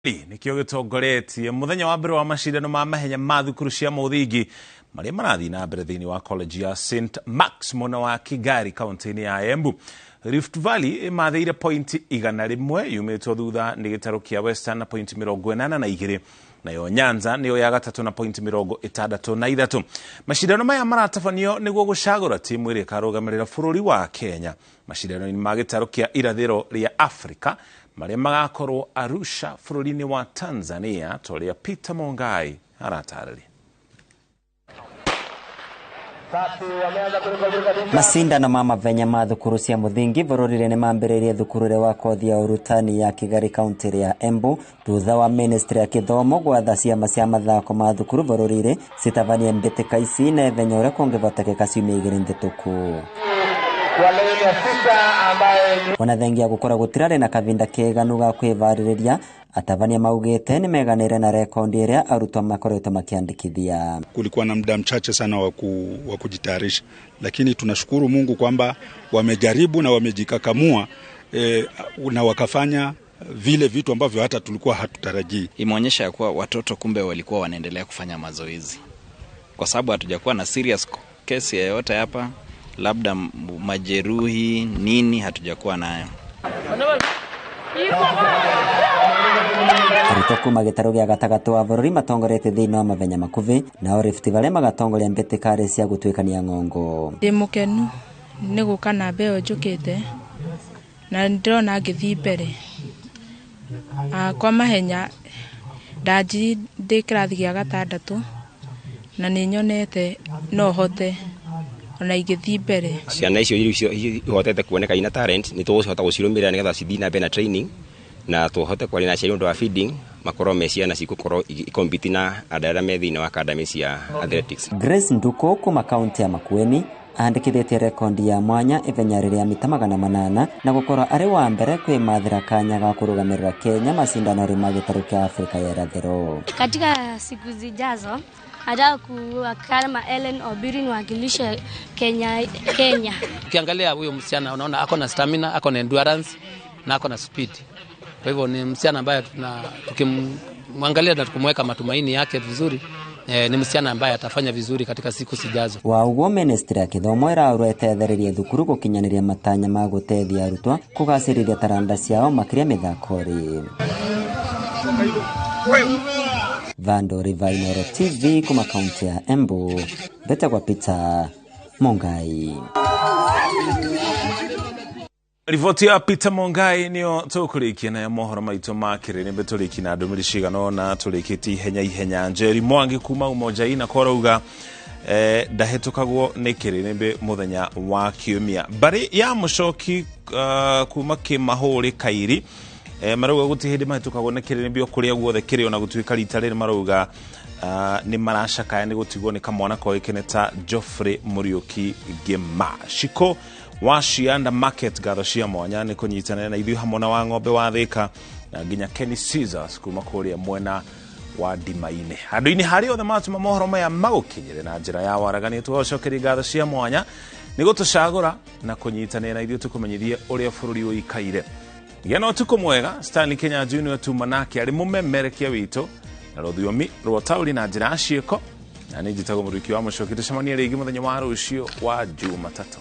Nĩkĩo gĩtongoretie mũthenya wa mbere wa macindano ma mahenya ma thukuru cia mũthingi marĩa marathiĩ na mbere thĩinĩ wa college ya St Marks mwena wa Kigari kaunti-inĩ ya Embu. Rift Valley ĩmathĩire pointi 100 yumĩtwo thutha nĩ gĩtarũ kĩa Western na pointi 82, nayo Nyanza nĩyo ya gatatũ na pointi 63. Macindano maya maratabanio nĩguo gũcagũra timu ĩrĩa ĩkarũgamĩrĩra bũrũri wa Kenya macindano-inĩ ma gĩtarũ kĩa irathĩro rĩa Afrika marĩa magakorwo Arusha bũrũri-inĩ wa Tanzania, ta ũrĩa Peter Mongai aratarĩria. Macindano ma mavenya ma thukuru cia muthingi bururi-ini ni mambiriirie thukuru wa kothi ya urutani ya Kigari kaunti ya Embu thutha wa ministry ya kithomo gwatha ciama cia mathako ma thukuru bururi-ini citabanie mbitika ici na ithenya uria kungivotekeka ciumia igiri ndituku. Ona thengia gukora gutirari na kavinda keganu ga kwivaririria, atabania maugite ni meganire na rekondi iria arutwo makoretwo makiandikithia. Kulikuwa na muda mchache sana wa kujitayarisha, lakini tunashukuru Mungu kwamba wamejaribu na wamejikakamua na wakafanya vile vitu ambavyo hata tulikuwa hatutarajii. Imeonyesha ya kuwa watoto kumbe walikuwa wanaendelea kufanya mazoezi, kwa sababu hatujakuwa na serious kesi yoyote hapa, labda majeruhi nini hatujakuwa nayo. Arutwo kuma gĩtarũ gĩa gatagatĩ wa bũrũri matongoretie thĩinĩ wa mavenya makuhĩ, nao Rift Valley magatongoria mbĩtĩka cia gũtuĩkania ng'ongo. Ndĩ mũkenu nĩ gũka na mbeo njũkĩte na ndĩrona ngĩthiĩ mbere. Kwa mahenya ndanjirie ndĩ kĩrathi gĩa gatandatũ na nĩ nyonete no hote ona ingĩthiĩ mbere. Ciana icio ihotete kuoneka ina talent nĩ tũgũcihota gũcirũmĩrĩra nĩgetha cithiĩ na mbere na training na tũhote kwaria na aciari ũndũ wa feeding makorwo me ciana cigũkorwo ikompete na andũ arĩa me thĩinĩ wa academy cia athletics. Grace Nduku kuma kaunti ya Makueni andĩkithĩtie rekondi ya mwanya ithenya rĩrĩa mita 800 na gũkorwo arĩ wa mbere kwĩmathĩra kanya ga kũrũgamĩrĩra Kenya macindano ma gĩtarũ kĩa Afrika ya irathĩro. Katika siku zijazo nataka kuwa kama Ellen Obiri niwakilishe Kenya. Ukiangalia huyo msichana unaona ako na stamina, ako na endurance na ako na speed. Kwa hivyo ni msichana ambaye tukimwangalia na tukumweka matumaini yake vizuri, ni msichana ambaye atafanya vizuri katika siku zijazo. Wa uguo ministry ya kithomo ĩraũrwo ĩtethererie thukuru gũkinyanĩria matanya ma gũteithia arutwo kũgacĩrithia taranda ciao makĩria mĩthako-rĩ. Vando Rivainoro TV kuma kaunti ya Embu, betagwa Peter Mongai. Riboti ya Peter Mongai niyo tũkũrĩkia nayo mohoro maitũ ma kĩrĩrĩmbĩ tũrĩki na ndũmĩrĩri cigana ũna tũrĩkĩtie ihenya ihenya. Njeri Mwangi kuma Umoja na korauga ndahĩtũkagwo nĩ kĩrĩrĩmbĩ mũthenya wa kiumia. Mbarĩ ya mũcoki kuma Kĩmahũrĩ Kairi marauga gũtirĩ hĩndĩ mahĩtũkagwo nĩ kĩrĩrĩmbĩ o kũrĩa guothe kĩrĩ, ona gũtuĩka rita rĩrĩ marauga nĩ maracakaya nĩ gũtigwo nĩ kamwana koĩkaine ta Geoffrey Mũriũki Ngĩma. Shiko wa Shianda Market ngatho cia mwanya nĩ kũnyitanĩra na ithuĩ hamwe na wa ng'ombe wa Thĩka na nginya Kenny Caesars kuma kũrĩa mwena wa Ndimainĩ. Handũ-inĩ harĩa othe matũma mohoro maya magũkinyĩre na njĩra ya waragania, tũgacokeria ngatho cia mwanya nĩ gũtũcagũra na kũnyitanĩra na ithuĩ tũkũmenyithie ũrĩa bũrũri ũikaire. Gĩa na ũtukũ mwega. Stanley Kenya Junior tuma nake arĩ mũmemerekia witũ na rũthiomi rwa taũri na njĩra ya ciĩko, na nĩ njĩtagwo Mũrũki wa Mũcoki. Tũcemanie rĩngĩ mũthenya wa rũciũ wa Jumatatũ.